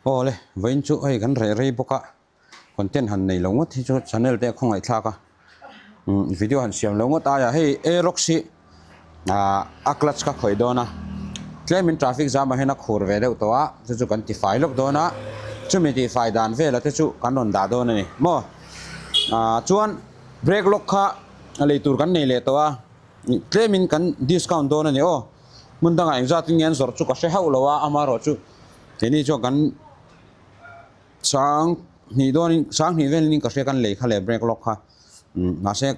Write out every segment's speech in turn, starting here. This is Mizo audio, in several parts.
Aw le, vawiin chu hei kan reh rei bawk a, content han nei lo ngawt hi chu channel te a khawngaih thlak a, umm video han siam lo ngawt aia hei Aerox hi ah a clutch kha khawih dawn a, tlemin traffic jam ah hian a khur ve deuh tawh a, chu chu kan tifai lawk dawn a, chumi tihfai dan vela te chu kan rawn dah dawn a ni maw ah chuan brake lock kha lei tur kan nei leh tawh a, tlemin kan discount dawn a ni aw, hmun dangah engzat in nge an zawrh chu ka hre hauh lo a, amaherawhchu. Keini chuan kan sang hnih dawnin sang hnih velin ka hria kan lei kha leh break lock kha umm mahse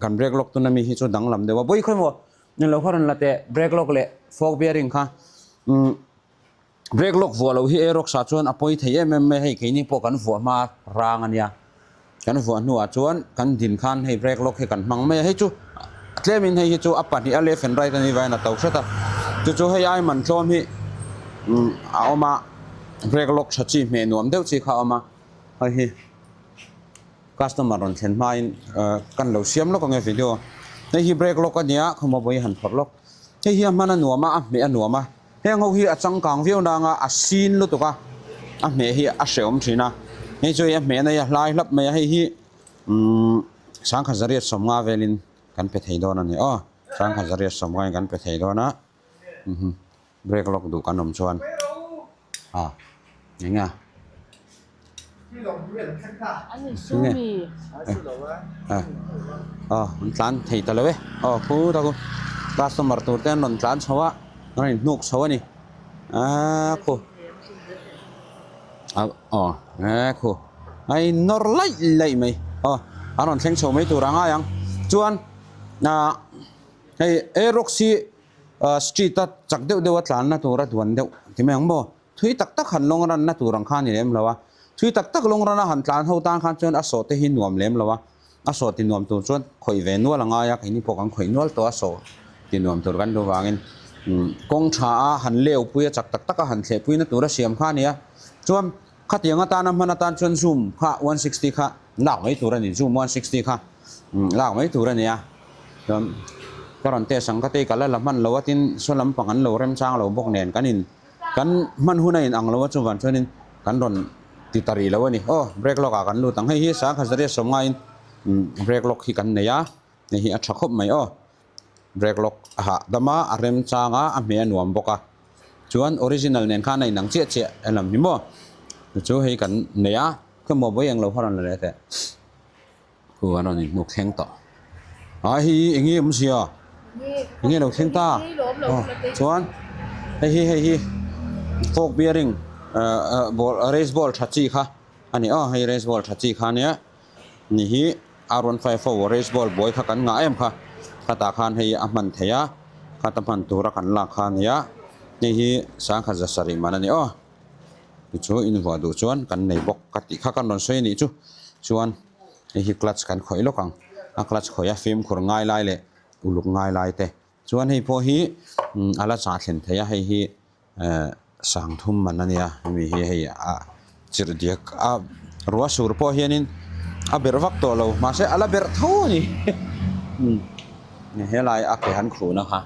kan break lock tuna mi hi chu danglam deuh a bawi khawi maw ni lo kha rawn la teh break lock leh fork bearing kha umm break lock vuah loh hi aerox ah chuan a pawi thei em em mai a hei keini pawh kan vuah hma rang a nia. Kan vuah hnuah chuan kan din khan hei brake lock hi kan hmang mai a, hei chu tlemin hei hi chu a pahnih a left and right a nih vangin a to hret a, chu chu hei ai man tlawm hi umm a awm a, brake lock tha chi hmeh nuam deuh chi kha a awm a, hei hi customer rawn thlen hmain ah kan lo siam lawk ang e video, hei hi brake lock a nia khawmaw vawi han phawrh lawk, hei hi a hman a nuam a, a hmeh a nuam a. Heng ho hi a changkang viau nanga a sin lutuk a, a hmeh hi a hrehawm thin a, hei chu hei a hmehna hi a hlai hlap mai a, hei hi umm sangkhat zariat sawmnga velin kan pe thei dawn a ni aw, sangkhat zariat sawmnga in kan pe thei dawn a, mhm break lawk duh kan awm chuan a eng nge a. Enge aw an tlan thei ta lo e aw khu ta khu customer tur te an rawn tlan chho a an rawn hnuk chho a ni aaa khu aw e khu a in nawr laih laih mai aw an rawn thleng chho mai tur a ngai ang chuan ah hei aerox hi street a chak deuh deuh a tlanna tur a duan deuh ti mai ang maw. Thui tak tak han lawng ranna tur ang kha a ni lem lo a, thui tak tak lawng rana han tlan ho tan khan chuan a sawh te hi nuam lem lo a, a sawh ti nuam tur chuan khawih ve nual a ngai a, keini pawh kan khawih nual tawh a sawh ti nuam tur kan duh vangin kawng tha a han leu pui a chak tak tak a han thleh pui na tur a siam kha a ni a, chuan khatiang atana hman atan chuan zoom kha 160 kha lak mai tur a ni, zoom 160 kha lak mai tur a ni a, chuan ka rawn test ang ka tei ka la la hman lo a tin saw lampang an lo remchang lo bawk nen kan in. Kan hman hun a in ang lo a chuvan chuanin kan rawn ti ta rih lo a ni. Aw break lock ah kan lut ang. Hei hi sangkhat zariat sawm ngaiin break lock hi kan nei a, hei hi a tha khawp mai aw. Break lock a hah dam a, a rem chang a, a hmeh a nuam bawk a. Chuan original nen khan a in ang chiah chiah e lam hi maw. Chu chu hei kan nei a, khawmaw vawi englo kha rawn la leh teh. Khu an rawn inhnuk thleng tawh. A hei hi eng nge awm zia? Eng nge lo thleng ta? Aw chuan hei hi hei hi fork bearing ah ball race ball tha chi kha a ni aw hei race ball tha chi kha ania ni hi R one five ho race ball buai kha kan ngah em kha khatah khan hei a hman theih a khata hman tura kan lak kha a nia hei hi sangkhat za sarih man a ni aw. Tichu invuah duh chuan kan nei bawk ka tih kha kan rawn sawi a nih chu chuan hei hi clutch kan khawih lawk ang a clutch khawih a fimkhur ngai lai leh uluk ngai lai te chuan hei pawh hi a la chah thlen thei a hei hi ehh sangthum man a nia hemi hi hei a chirh diak a ruah sur pawh hianin a berh vak tawh lo mahse a la berh tho a ni helai a ke han khuhna kha.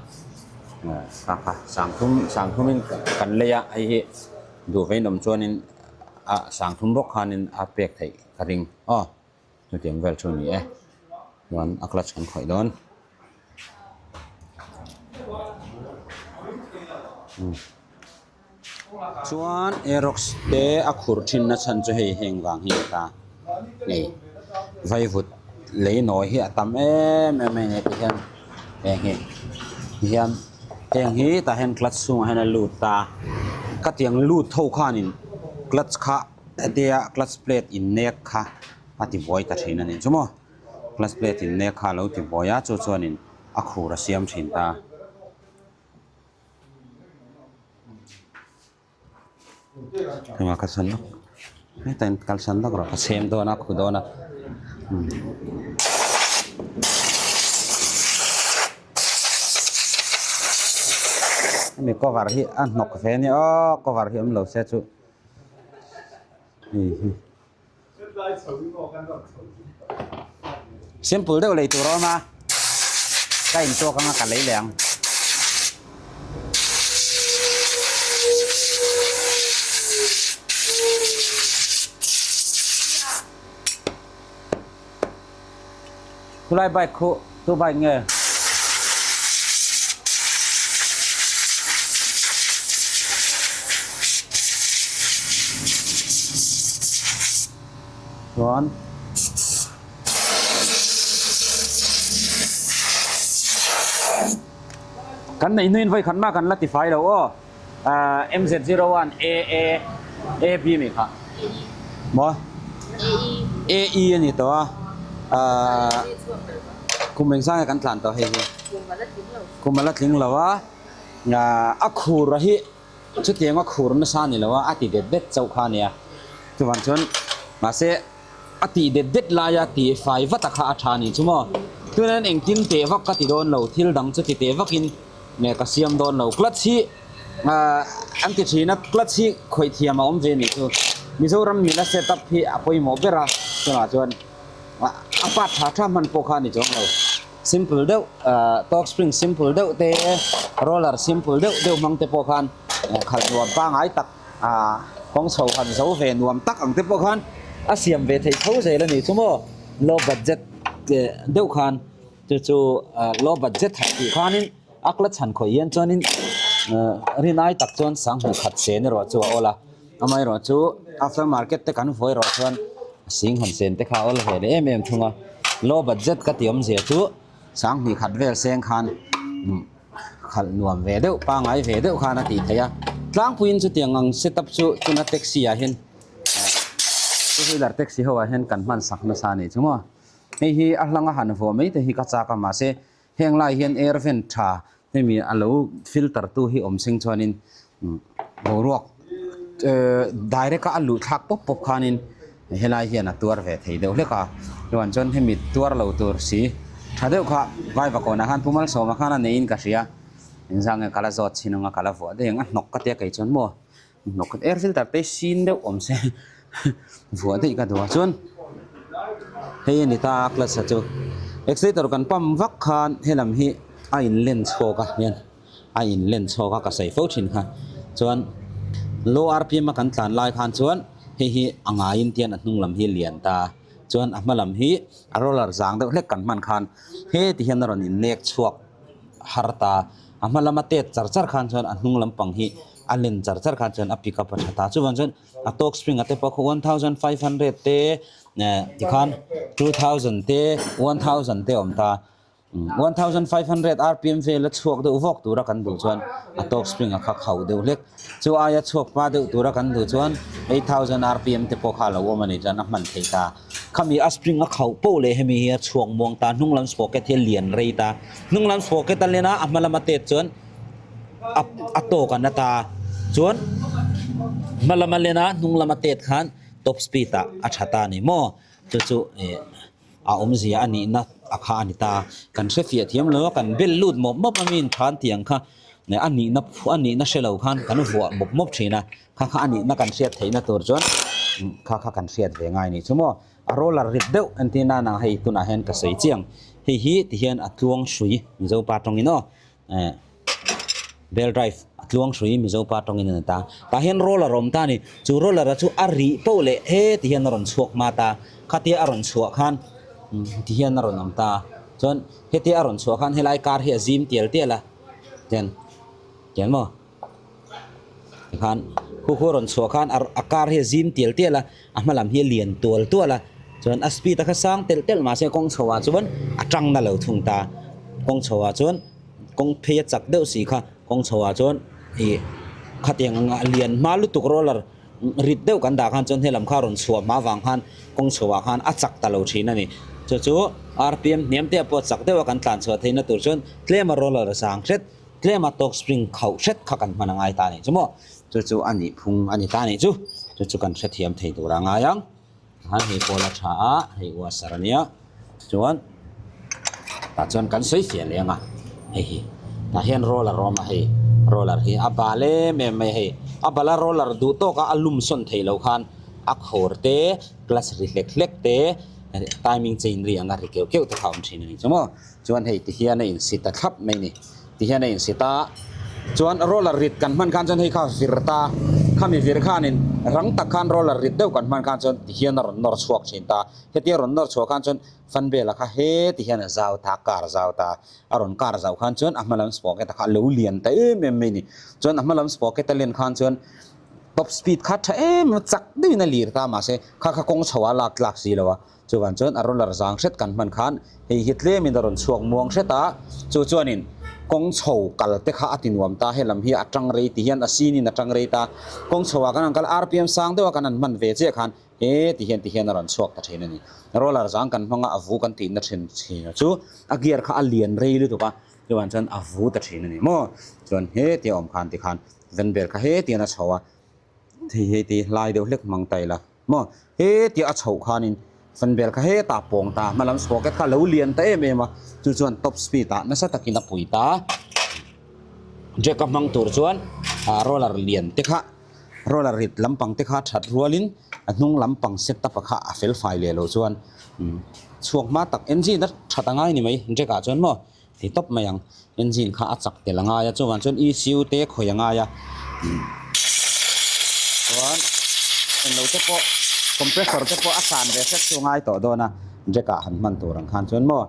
Kha kha sangthum sangthumin kan lei a hei hi duh vein awm chuanin a sangthum bawk khanin a pek theih ka ring aw chutiang vel chu a ni e chuan a clutch kan khawih dawn chuan aerox te a khur thin na chhan chu hei heng vang hi a ni ta hei vaivut lei nawi hi a tam em em mai a ni tihian heng hi tihian heng hi tah hian clutch chhungah hian a lut ta khatiang lut ho khanin clutch kha hetia clutch plate in nek kha a ti buai ta thin a ni chu maw clutch plate in nek kha a lo ti buai a chu chuanin a khur a siam thin ta. Engah ka chhan lawk heta in kal chhan lawk rawh ka chhem dawn a khu dawn a hemi cover hi a hnawk ve a nia aw cover hi awm lo se chu hei hi. Simple deuh lei tur a awm a, ka intuak anga ka lei leh ang. Khulai bike khu tu bike nge? Chuan Kan neih hnuin vawi khat mah kan la tifai lo aw. MZ01 AA AB mi kha maw AE a ni tawh a kum engzang nge kan tlan tawh hei hi kum a la tling lo a a khur a hi chutiang a khur nasa a ni lo a a ti det det chauh kha a nia chuvang chuan mahse A tih det det laia tih fai vat a kha a tha ni chu maw? Tunain engtin teh vak ka ti dawn lo, thil dang chu ti teh vakin nge ka siam dawn lo. Clutch hi an ti thin a, clutch hi khawih thiam a awm ve nih chu. Mizoram mila set up hi a pawimawh ber a, tunah chuan a part tha tha hman pawh kha a ni chuang lo. Simple deuh, torque spring simple deuh te, roller simple deuh deuh hmang te pawh khan khalh nuam pangngai tak. A kawng chho han zo ve nuam tak ang te pawh khan a siam ve theih tho zel a ni chu maw low budget deuh khan chu chu low budget han tih khanin a kla chhan khawih hian chuanin rin ai tak chuan sanghnih khat sen erawh chu a awl a amaherawh chu after market te kan vawi erawh chuan sing han sen te kha a awl ve leh em em thung a low budget ka tih awmzia chu sanghnih khat vel seng khan. Khalh nuam ve deuh, pangai ve deuh khan a tih theih a. Tlangpuiin chutiang ang setup chu tuna taxi ah hian two wheeler taxi ho ah hian kan hman sak nasa a nih chu maw. Hei hi a hlanga han vuah mai te hi ka chak a mahse heng lai hian air vent tha hemi a lo filter tu hi awm seng chuanin boruak direct a a luh thlak pawp pawp khanin Helai hian a tuar ve thei deuh hlek a, chuan chuan hemi tuar lo tur si tha deuh kha Vaivakawnah khan Pu Malsawma khan a neiin ka hria, engzah nge ka la zawt chin anga ka la vuah daih ang a hnawk ka tia kei chuan maw hnawk air filter te sin deuh awm se vuah daih ka duh a chuan hei a ni ta a clutch a chu accelerator kan pump vak khan helam hi a in len chhuak a hian. a in len chhawk a ka sawi fo thin kha chuan low rpm a kan tlan lai khan chuan hei hi a ngaiin tian a hnung lam hi lian ta chuan a hma lam hi a roller zang deuh hlek kan hman khan heti hian a rawn in nek chhuak har ta a hma lama tet char char khan chuan a hnung lampang hi a len char char khan chuan a pick up a tha ta chuvang chuan a talk spring a te pawh kha 1500 te eh tikhan 2000 te 1000 te a awm ta. 1500 rpm vela chhuak deuh vawk tura kan duh chuan a top spring a kha khauh deuh hlek. Chu aia chhuak hma deuh tura kan duh chuan 8000 rpm te pawh kha a lo awm a nih chuan a hman thei ta. Khami a spring a khauh poh leh hemi hi a chhuak muang ta, hnung lam sprocket hi a lian rei ta. Hnung lam sprocket a len a, a hma lama tet chuan a a tawk a na ta. Chuan hma lama len a, hnung lama tet khan top speed ah a tha ta a ni maw? Chu chu eh. A awmzia a nihna a kha a ni ta. Kan hre fiah thiam lo a, kan bel lut mawp mawp a mi inthan tiang kha a nihna a nihna hre lo khan kan vuah mawp mawp thin a, kha kha a nihna kan hriat theihna tur chuan kha kha kan hriat ve ngai a nih chu maw. A roller rit deuh entir nan ang hei tunah hian ka sawi chiang hei hi tihian a tluang hrui Mizo pa tawngin aw. Eh bell drive a tluang hrui Mizo pa tawngin a ni ta. Tah hian roller a awm ta a ni. Chu roller a chu a rih poh leh he ti hian a rawn chhuak hma ta. Khatia a rawn chhuah khan ti hian a rawn awm ta. Chuan hetia a rawn chhuah khan helai kar hi a zim tial tial a. Tian tian maw? Tikhan khu khu a rawn chhuah khan a kar hi a zim tial tial a, a hma lam hi a lian tual tual a, chuan a speed a kha sang telh telh mahse kawng chho ah chuan a tang na lo thung ta, kawng chho ah chuan kawng phei a chak deuh si kha kawng chho ah chuan ih khatiang ang a lian hma lutuk roller rit deuh kan dah khan chuan helam kha a rawn chhuah hma vang khan kawng chho ah khan a chak ta lo thin a ni, chu chu rpm hniam te ah pawh chak deuh a kan tlan chhuah theihna tur chuan tlem a roller zang hret. Tlem a talk spring khauh hret kha kan hman a ngai ta a nih chu maw? Chu chu a nih phung a ni ta a nih chu. Chu chu kan hrethiam thei tur a ngai ang. Tikhan hei pawl a tha a, hei washer a nia. Chuan tah chuan kan sawi fiah leh ang a, hei hi tah hian roller a awm a hei, roller hi a bal em em mai a hei. A bala roller duh tawka a lum sawn theih loh khan a khawr te, clutch ri hlek hlek te, timing chain ri anga ri keuh keuh te kha a awm thin a nih chu maw? Chuan hei ti hian a insit ta thlap mai ni. Ti hian a insit a, chuan roller rit kan hman khan chuan hei kha vir ta, khami vir khanin Rang tak khan roller rit deuh kan hman khan chuan ti hian a rawn nawr chhuak thin ta. Hetia rawn nawr chhuah khan chuan fan bela kha he ti hian a zau ta, kar zau ta. A rawn kar zau khan chuan a hma lam sprocket kha a lo lian ta em em mai a ni. Chuan a hma lam sprocket a len khan chuan top speed kha tha em em a, chak deuhin a lir ta mahse kha kha kawng chho ah a lak tlak si lo a. Chuvang chuan a roller zang hret kan hman khan hei hi tlemin a rawn chhuak muang hret a, chu chuanin kawng chho kal te kha a ti nuam ta, helam hi a tang rei ti hian a sinin a tang rei ta, kawng chho ah kan han kal rpm sang deuh a kan han hman ve chiah khan he ti hian ti hian a rawn chhuak ta thin a ni. Roller zang kan hmang a, a vu kan tihna thin thin a chu a gear kha a lian rei lutuk a, chuvang chuan a vu ta thin a ni maw? Chuan he tia awm khan tikhan venbel kha he tian a chho a, hei hei te hi hlai deuh hlek hmang ta ila. Maw? He tia a chhoh khanin fan bel kha hetah pawng ta, hmalam sprocket kha a lo lian ta em em a, chu chuan top speed ah nasa takin a pui ta. Jack a hmang tur chuan ah roller lian te kha, roller rit lampang te kha that rualin a hnung lampang set up a kha a fel fai leh loh chuan chhuak hma tak engine a that a ngai ni mai jack ah chuan maw ti tawp mai ang. Engine kha a chak tel a ngai a chuvang chuan ECU te khawih a ngai a chuan englo te pawh compressor te pawh a san ve hret chu a ngai tawh dawn a jack ah han hman tur ang khan chuan maw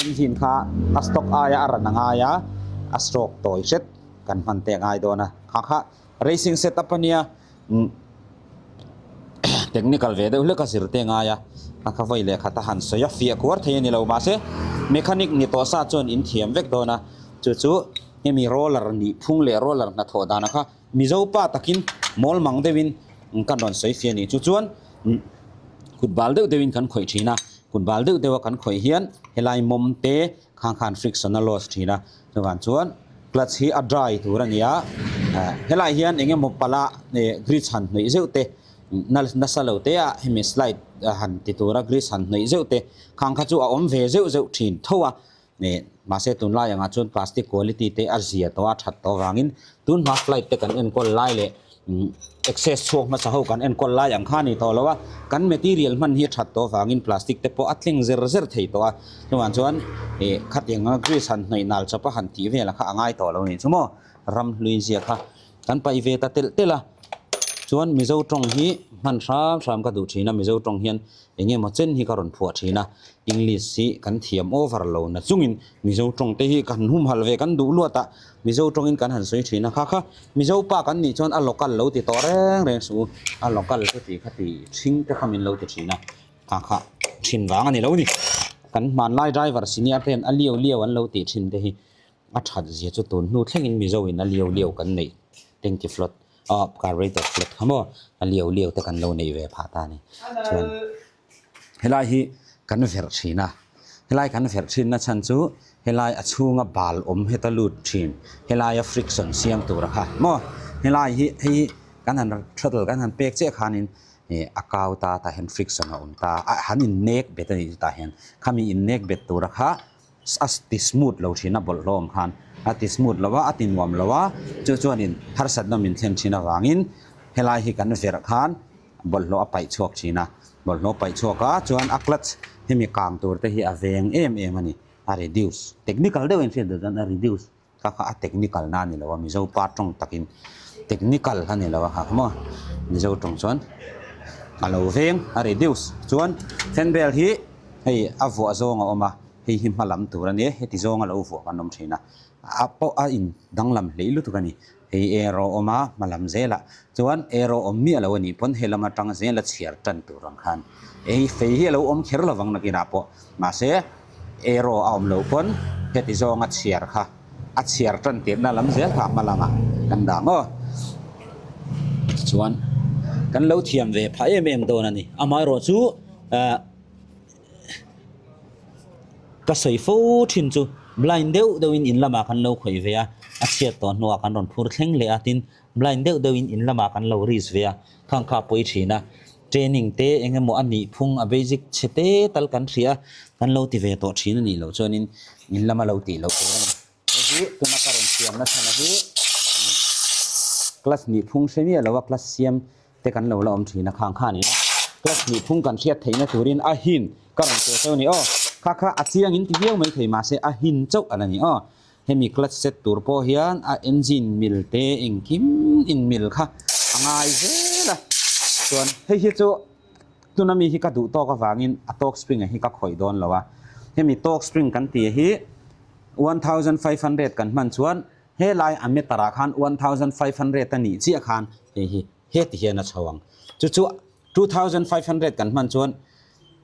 engine kha a stock aia a ran a ngai a a stroke tawi hret kan hman te a ngai dawn a kha kha racing setup a nia. Technical ve deuh hlek a zir te ngai a, a kha vawi leh khat a han sawi a, fiah kuar thei a ni lo mahse mechanic ni tawh sa chuan in thiam vek dawn a, chu chu hemi roller nih phung leh roller hnathawh dan a kha Mizo pa takin mawl mang deuhin kan rawn sawi fiah a ni. Chu chuan kut bal deuh deuhin kan khawih thin a, kut bal deuh deuh a kan khawih hian helai mawm te khang khan friction a loss thin a, chuvang chuan clutch hi a dry tur a ni a, helai hian eng emaw pala ih grease han hnawih zeuh te nasa lo te ah hemi slide han ti tura grease han hnawih zeuh te khang kha chu a awm ve zeuh zeuh thin tho a, ih mahse tunlai angah chuan plastic quality te a zia tawh a that tawh avangin tunhma flight te kan enkawl lai leh Access chhuak hmasa ho kan enkawl lai ang kha a ni tawh lo a, kan material hman hi a that tawh avangin plastic te pawh a tling zer zer thei tawh a, chuvang chuan ih khatiang anga grease han hnawih nal chawp a han tih vel a kha a ngai tawh lo a nih chu maw, ram hlui zia kha kan paih ve ta telh telh a, chuan Mizo tawng hi hman hram hram ka duh thin a, Mizo tawng hian Eng emaw chen hi ka rawn phuah thin a, English hi kan thiam over lo na chungin Mizo tawng te hi kan humhalh ve kan duh luat a, Mizo tawngin kan han sawi thin a, kha kha Mizo pa kan nih chuan a local lo ti tawh reng reng suh u, a local chu ti kha ti thing te kha min lo ti thin a, kha kha thin vang a ni lo ni. Kan hmanlai driver senior te hian a liau liau an lo tih thin te hi a that zia chu tun hnu thlengin Mizo in a liau liau kan neih tanky float. Aw carburetor flat kha maw a liau liau te kan lo nei ve phah ta a ni chuan helai hi kan verh thin a helai kan verh thin na chhan chu helai a chhunga bal awm heta lut thin helaia friction siam tur a kha maw helai hi hei hi kan han throttle kan han pek chiah khanin ih a kau ta tah hian friction a awm ta a han in nek bet a nih chu tah hian khami in nek bet tur a kha. A ti smooth lo thin a bawlhhlawh awm khan a ti smooth lo a, a ti nuam lo a, chu chuanin harsatna min thlen thin avangin helai hi kan verh khan bawlhhlawh a paih chhuak thin a, bawlhhlawh paih chhuak a chuan a clutch hemi kang tur te hi a veng em em a ni, a reduce technical deuhin hriat duh chuan a reduce kha kha a technical na a ni lo a Mizo pa tawng takin technical a ni lo a kha maw Mizo tawng chuan a lo veng a reduce chuan fan belt hi hei a vuah zawng a awm a hei hi hma lam tur a nia heti zawnga lo vuah kan awm thin a a pawh a in danglam hleih lutuk a ni hei arrow awm a hma lam zelah chuan arrow awm miah lo a nih pawn he lam atang zel a chhiar tan tur ang khan hei fei hi a lo awm kher lovang nakinah pawh mahse arrow a awm loh pawn heti zawnga chhiar kha a chhiar tan tirhna lam zel kha hma lamah kan dah maw tichuan kan lo thiam ve phah em em dawn a ni amaherawh chu ah. Ka sawi fo thin chu blind deuh deuhin in lamah kan lo khawih ve a, a chhiat tawh hnuah kan rawn phur thleng leh a, tin blind deuh deuhin in lamah kan lo risk ve a, khang kha a pawi thin a, training te eng emaw a nih phung a basic chhe te tal kan hria a, kan lo ti ve tawh thin a nih loh chuanin in lama lo tih loh tur a ni. Hei hi tuna ka rawn siam na chhan a hi class nih phung hre miah lo a class siam te kan lo la awm thin a khang kha a ni a class nih phung kan hriat theihna turin a hin ka rawn pe chauh a ni aw kha kha a chiang in ti viau mai thei mahse a hin chauh a la ni aw hemi clutch set tur pawh hian a engine mil te engkim in mil kha a. ngai zel a. Chuan hei hi chu tuna mi hi ka duh tawk avangin a torque spring a hi ka khawih dawn lo a. Hemi torque spring kan tih hi 1500 kan hman chuan helai a meter ah khan 1500 a nih chiah khan hei hi heti hian a chho ang. Chu chu 2500 kan hman chuan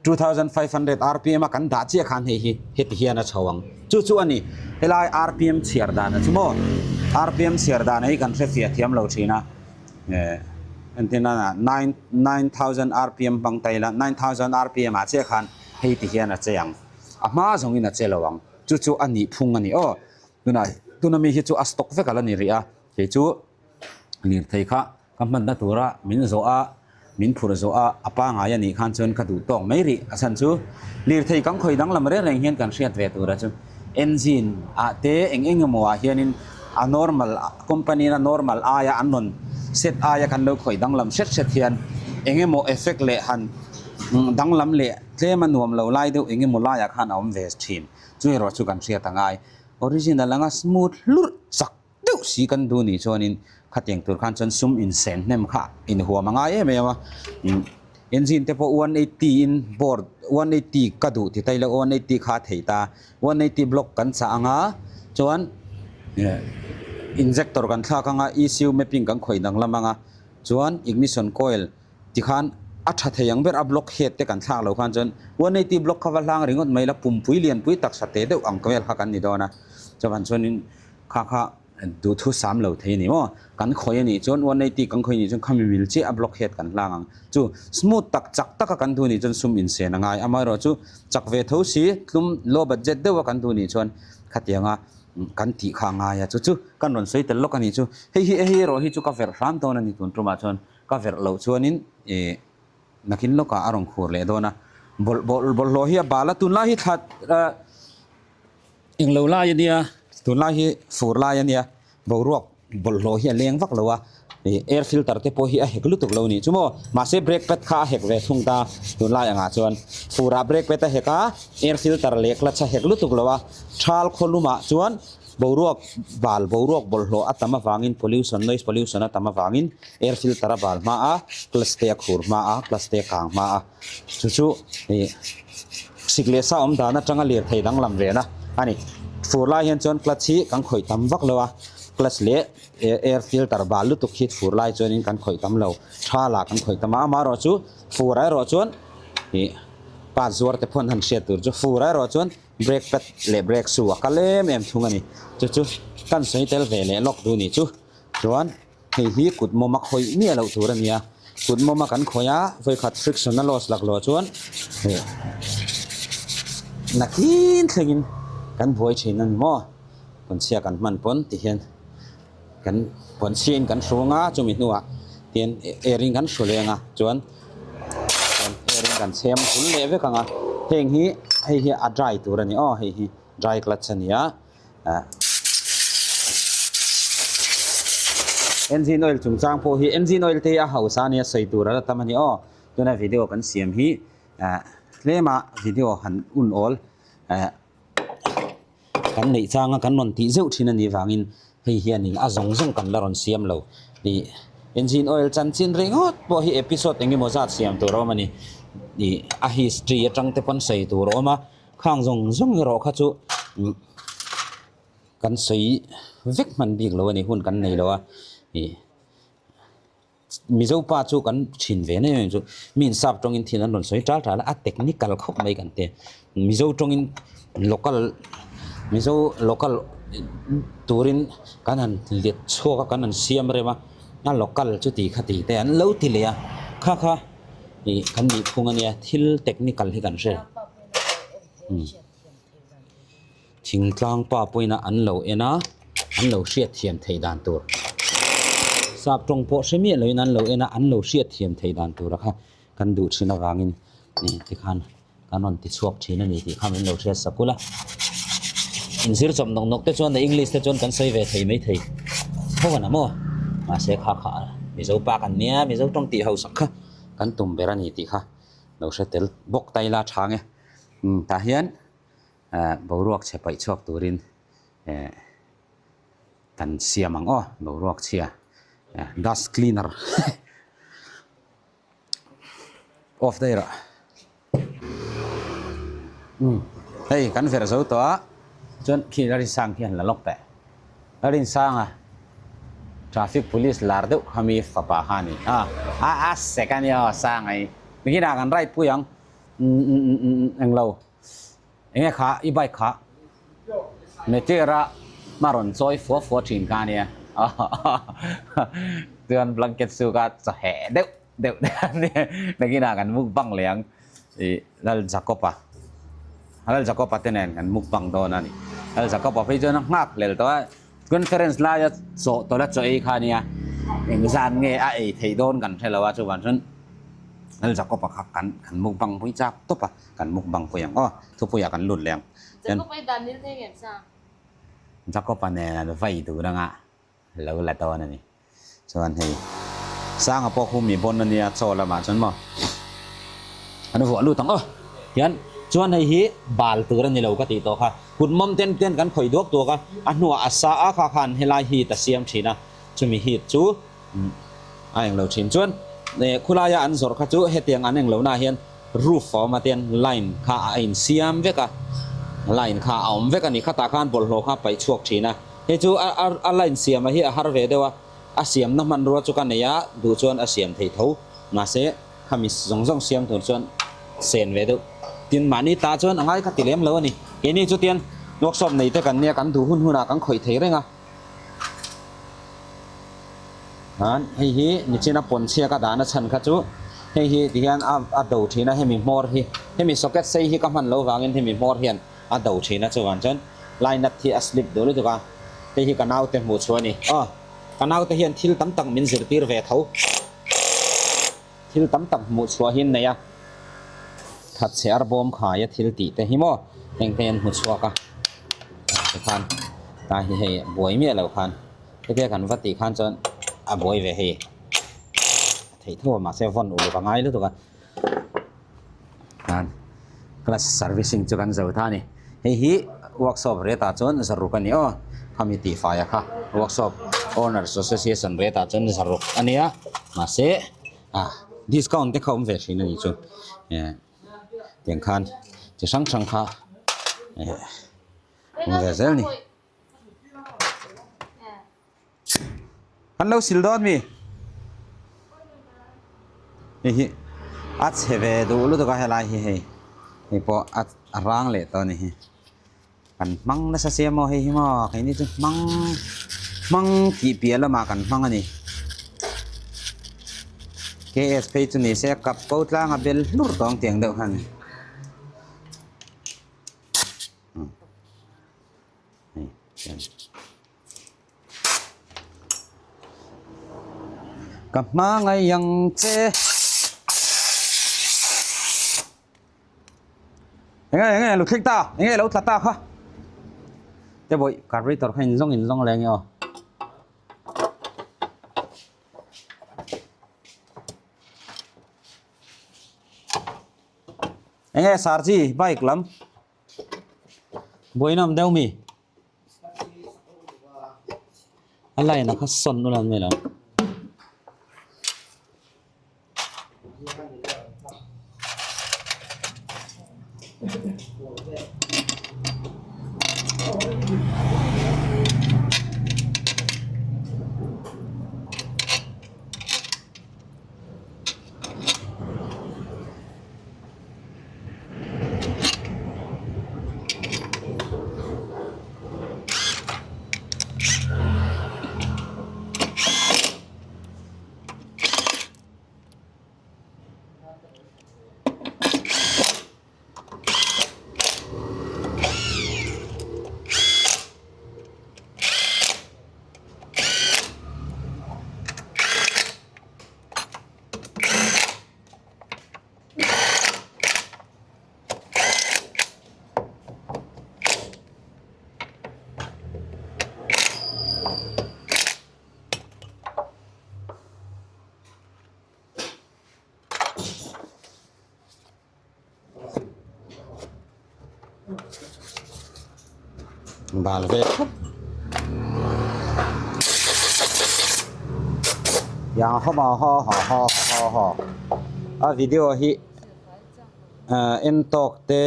2500 rpm a kan dah chiah khan hei hi heti hian a chho ang. Chu chu a ni. Helai rpm chhiar dan a chu maw? Rpm chhiar dan hi kan hrefiah thiam lo thin a. Eh entirna ah nine 9000 rpm hmang ta ila 9000 rpm ah chiah khan hei ti hian a che ang. A hma zawngin a che lo ang. Chu chu a nih phung a ni aw. Tunah tuna mi hi chu a stock vek a la ni rih a. Kei chu lirthei kha Ka hmanna tura min zawh a, min phur zawh a, a pangai a nih khan chuan ka duh tawk mai rih. A chhan chu lirthei kan khawi danglam reng reng hian kan hriat ve tura chu engine ah te eng eng emaw ah hianin a normal company in a normal aia an rawn set aia kan lo khawi danglam hret hret hian eng emaw effect leh han danglam leh tlem a nuam lo lai deuh eng emaw laiah khan a awm ve thin. Chu erawh chu kan hriat a ngai. Original anga smooth hlurh chak. deuh si kan duh nih chuanin khatiang tur khan chuan sum insen hnem kha inhuam a ngai em em a engine te pawh 180 in board 180 ka duh ti ta ila 180 kha a theih ta 180 block kan chah anga chuan injector kan thlak anga E_C_U mapping kan khawih danglam anga chuan ignition coil tikhan a tha thei ang ber a block head te kan thlak loh khan chuan 180 block kha va hlang ringawt mai ila pumpui lianpui taksa teh deuh ang vel kha kan ni dawn a chuan chuanin. Kha kha duhthu sam lo thei a ni maw? Kan khawi a nih chuan 180 kan khawi a nih chuan khami mil chiah a block head kan hlang ang. Chu smooth tak chak taka kan duh nih chuan sum insen a ngai. Amaherawh chu chak ve tho si tlum low budget deuha kan duh nih chuan khatianga kan tih kha a ngai a. Chu chu kan rawn sawi tel lawk a nih chu. Hei hi hei erawh hi chu ka verh hram dawn a ni tun tumah chuan ka verh loh chuanin ih nakin lawkah a rawn khur leh dawn a. Bawlh bawlh bawlhhlawh hi a bal a tunlai hi thla ah. Englo lai a nia, tunlai hi fur lai a nia, boruak bawlhhlawh hi a leng vak lo a, ih air filter te pawh hi a hek lutuk lo nih chu maw, mahse brake pad kha a hek ve thung ta tunlai angah chuan fur ah brake pad a hek a, air filter leh clutch a hek lutuk lo a, thal khawlumah chuan boruak bal boruak bawlhhlawh a tam avangin pollution noise pollution a tam avangin air filter a bal hma a, clutch te a khur hma a, clutch te a kang hma a. Chu chu ih sik leh sa awm dan atanga lirthei danglam ve na a ni. Fur lai hian chuan clutch hi kan khawih tam vak lo a, clutch leh air filter bal lutuk hi fur lai chuanin kan khawih tam lo, tha lah kan khawih tam a, amaherawh chu fur ah erawh chuan ih part zuar te pawh an han hriat tur chu fur ah erawh chuan brake pad leh brake shoe a kal em em thung a ni. Chu chu kan sawi tel ve leh lawk duh nih chu chuan. Hei hi kut mawm a khawih miah loh tur a ni a, kut mawm a kan khawih a, vawikhat friction a loss lak loh chuan hei nakin thlengin kan buai thin a ni maw? Pawnchhia kan hman pawn ti hian kan pawnchhia in kan hrung a, chumi hnuah tian air in kan hru leng a, chuan chuan air in kan chhem hul leh vek ang a, heng hi hei hi a dry tur a ni aw, hei hi dry clutch a ni a. Engine oil chungchang pawh hi engine oil te hi a hausa ania sawi tur a la tam a ni aw tuna video kan siam hi tlema video han un awl kan neih changa kan rawn tih zeuh thin a nih vangin hei hianin a zawng zawng kan la rawn siam lo ih engine oil chanchin ringawt pawh hi episode eng emaw zat siam tur a awm a ni ih a history atang te pawn sawi tur a awm a. Khang zawng zawng erawh kha chu kan sawi vek hman bik lo a ni hun kan nei lo a ih Mizo pa chu kan thin ve na em chu mi in sap tawngin thil an rawn sawi tal tal a a technical khawp mai kan ti Mizo tawngin local Mizo local turin kan han let chhuak a kan han siam rem a a local chu ti kha ti te an lo ti leh a kha kha ih kan nih phung a nia thil technical hi kan hre. Thingtlang pa pawhin an lo en a, an lo hriat thiam theih dan tur. Sap tawng pawh hre miah loin an lo en a, an lo hriat thiam theih dan tura kha kan duh thin avangin tikhan kan rawn ti chhuak thin a ni tih kha min lo hriat sak ula. Inzir chawp nawk nawk te chuan English te chuan kan sawi ve thei mai thei tho a na maw? Mahse kha kha Mizo pa kan nia, Mizo tawng tih hausak kha kan tum ber a ni tih kha. Lo hre tel bawk ta ila tha nge. Umm tah hian eh boruak chhe paih chhuak turin eh kan siam ang aw boruak chhia. Dust cleaner off daih rah umm hei kan verh zo tawh a chuan khi la rinsang khi an la lawk teh la rinsang a traffic police lar deuh kha mi fapa kha a ni a a a sek a nia aw sang a hi nikinah kan ride pui ang umm umm umm englo. Enge kha i bike kha meteor a hma rawn chawi fua fua thin kha ania chuan blanket chu ka chaw heh deuh deuh te ania nakinah kan mukbang leh ang ih Lal Jacob-a Lal Jacob-a te nen kan mukbang dawn a ni Lal Jacob-a phei chuan a nghak hlel tawh a conference laia chaw tawlh a chaw ei kha ania engzan nge a ei theih dawn kan hre lo a chuvang chuan Lal Jacob-a kha kan kan mukbang pui chak tawp a. Kan mukbang pui ang aw, thupuiah kan lut leh ang. Jacob ai dan nil thei ngem sa? Jacob-a nen an vai tur anga lo la dawn a ni. Chuan hei Sanga pawh khu mi bawn a nia chaw lamah chuan maw an vuah lut ang aw. Hian chuan hei hi bal tur a ni lo ka tih tawh kha. Kut mawm ten ten kan khawih duak duak a, a hnuah a sa a kha khan helai heat a siam thin a, chumi heat chu a englo thin. Chuan khulaia an zawrh kha chu hetiang an englo naah hian Roof a awm a tian line kha a insiam vek a, line kha a awm vek a ni. Khatah khan bawlhhlawh kha a paih chhuak thin a, hei chu a a a line siam a hi a har ve deuh a, a siamna hmanrua chu ka nei a, duh chuan a siam thei tho. Mahse, khami zawng zawng siam tur chuan sen ve deuh. Tin, mahni ta chuan a ngai kha ti lem lo a ni. Keini chu tian workshop nei te kan nia, kan duh hun hunah kan khawih thei reng a. Khan hei hi nichina pawnchhia ka dahna chhan kha chu hei hi ti hian a a do thin a hemi hmawr hi hemi socket sei hi ka hman lo vangin hemi hmawr hian a do thin a chuvang chuan line nut hi a slip duh lutuk a hei hi ka naute hmuh chhuah a ni aw ka naute hian thil tam tak min zirtir ve tho thil tam tak hmuh chhuah hi an nei a thatchhe arbawm khaia thil tih te hi maw heng te an hmu chhuak a tikhan ta hi hei buai miah loh khan hetia kan va tih khan chuan a buai ve hei a theih tho a mahse vawn uluk a ngai lutuk a khan class servicing chu kan zo ta a ni hei hi workshop rate ah chuan zaruk a ni aw khami tih fai a kha workshop owners association rate ah chuan zaruk a nia mahse ah discount te kha awm ve thin a nih chu eh tiang khan chi hrang hrang kha eh awm ve zel a ni. An lo sil dawn mi? Hei hi a chhe ve duh lutuk a helai hi hei hei pawh a a rang leh tawh a ni hi kan hmang nasa sia maw hei hi maw keini chu hmang hmang tih piah lamah kan hmang a ni K_S phei chu ni se kap ko tlang a bel hlur tawng tiang deuh kha a ni. Ka hmangaih ang che. Enge enge lo thlik ta enge lo tla ta kha. Te bawih carburetor kha in zawng in zawng leng e aw. Enge sarchi bike lam buaina awm deuh mi. A line a kha sawn ula an mai lo. Bal ve khawp. Yang haw ma haw haw haw haw haw a video hi ah en tawk te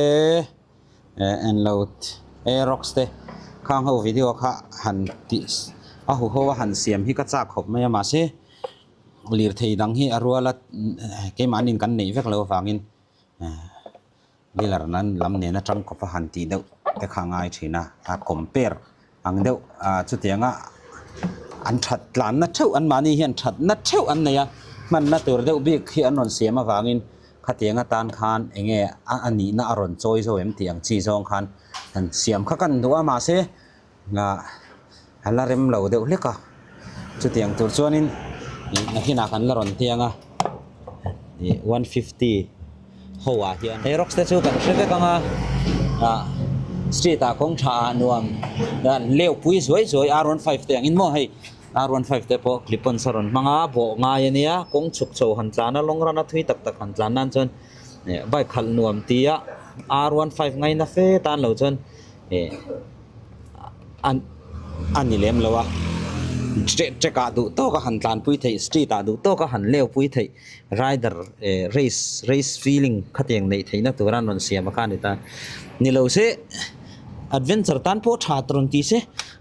eh en lo aerox te khang ho video kha han tih a hu ho a han siam hi ka chak khawp mai a mahse lirthei dang hi a rual a keimahni kan neih vek loh avangin eh dealer nan lam nen atang kawp a han tih deuh te kha a ngai thin a a compare ang deuh ah chutianga an that tlanna theuh an mahni hian thatna theuh an nei a hmanna tur deuh bik hi an rawn siam avangin khatiang atan khan eng nge a a nihna a rawn chawi zo em tih ang chi zawng khan han siam kha kan duh a mahse ah a la rem lo deuh hlek a chutiang tur chuanin ih nakinah kan la rawn tiang a ih one fifty ho ah hian he rocks te chu kan hre vek ang a ah street ah kawng tha ah nuam an leu pui zuai zuai r one five te angin maw hei r one five te pawh clip on saw rawn hmang a bawh ngai a nia kawng chhuk chho han tlan a long run a thui tak tak han tlan nan chuan eh bike khalh nuam tia r one five ngaina fe tan lo chuan eh an a ni lem lo a track ah duh tawk a han tlanpui theih street ah duh tawk a han leu pui theih rider eh race race feeling khatiang neih theihna tura an rawn siam a kha a ni ta ni lo se adventure tan pawh tha rawn ti se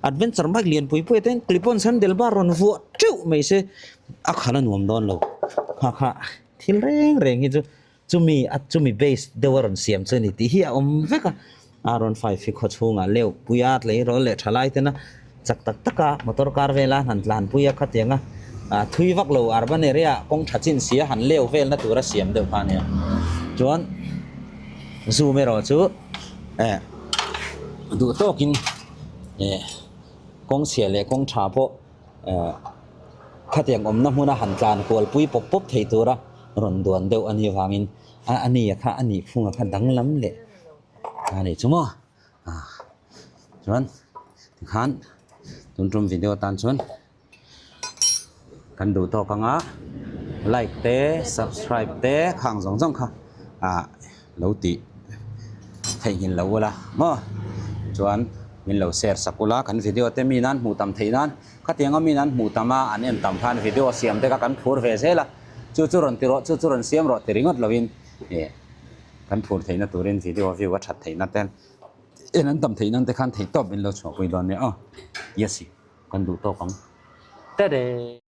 adventure bike lian pui pui te clip on sandal bar rawn vuah teuh mai se a khalh a nuam dawn lo kha kha thil reng reng hi chu. Chumi a chumi base deuh a rawn siam chu a ni tih hi a awm vek a, R15 hi khaw chhungah leuh pui a tleirawl leh thalai tena chak tak taka motor car vela han tlanpui a khatianga ah thui vak lo urban area ah kawng tha chin si a han leu velna tura siam deuh kha a nia. Chuan zoom erawh chu eh duh tawkin eh kawng chhia leh kawng tha pawh eh khatiang awmna hmuna han tlan kual pui pawp pawp thei tura rawn duan deuh a nih vangin a a nia kha a nih phunga kha danglam leh a ni chu maw ah chuan tikhan tun tum video tan chuan kan duh tawk anga like te subscribe te khang zawng zawng kha ah lo tih theihnghilh lo ula maw chuan min lo share sak ula kan video te mi nan hmuh tam theih nan khatianga mi nan hmuh tam a an en tam khan video siam te kha kan phur ve zel a. Chu chu rawn ti rawh, chu chu rawn siam rawh ti ringawt lovin ih kan phur theihna turin video view a that theihna te en an tam theih nan te khan theihtawp in lo chhuahpui dawn nia aw. Yes i kan duh tawk ang. Tadee!